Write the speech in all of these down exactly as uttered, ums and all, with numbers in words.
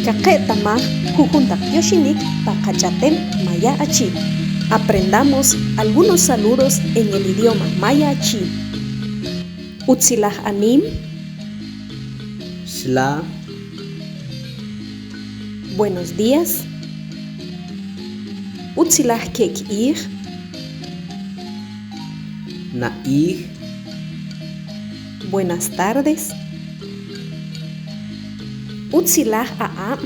Kaqeta'maj jujun taq tyoxinik pa qach'a'tem Maya Achi. Aprendamos algunos saludos en el idioma Maya Achi. Utzilajanim. Sla. Buenos días. Utzilaj kek'ij. Na'ij. Buenas tardes. Utzilaj a'ab'.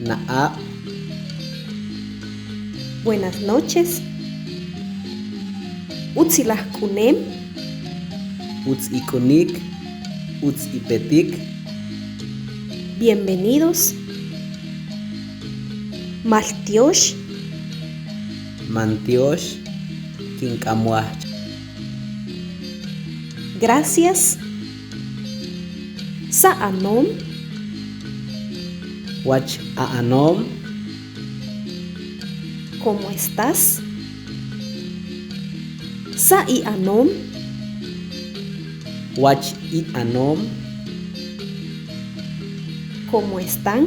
Na'ab'. Buenas noches. Utzilaj k'unem. Utz ik'unik. Utz ipetik. Bienvenidos. Maltiox. Mantiox. Kink'amwaj. Gracias. Sa'anom. Wach a'anom. ¿Cómo estás? Sa'i'anom. Wach i'anom. ¿Cómo están?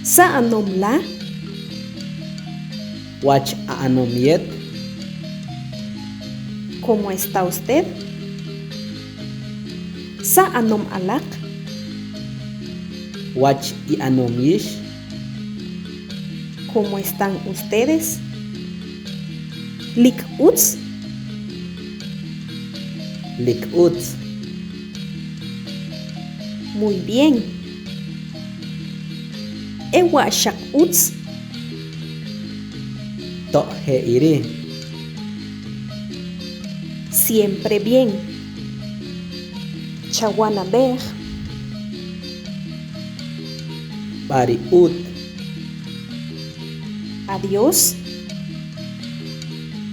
Sa'anom la. Wach a'anom yet. ¿Cómo está usted? Sa'anom alaq. Wach i'anom yix. ¿Cómo están ustedes? Lik utz. Lik utz. Muy bien. E wa' xaq utz. Toq je iri. Siempre bien. Chawanab'ej. B'ari ut. Adiós.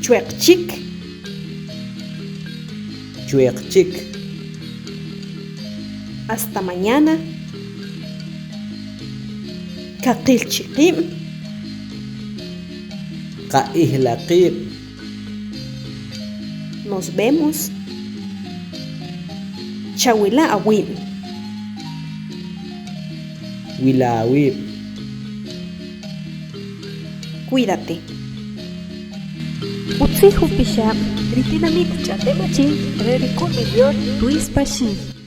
Chweq chik. Chweq chik. Hasta mañana. Kaqil chi qib'. Qa'ijla qib'. Nos vemos. Chawila awib'. Wila awib'. Cuídate. Utzij upixab' ri tinamit Ch'a'tem Achi re ri Kun Milior Luis Paxil.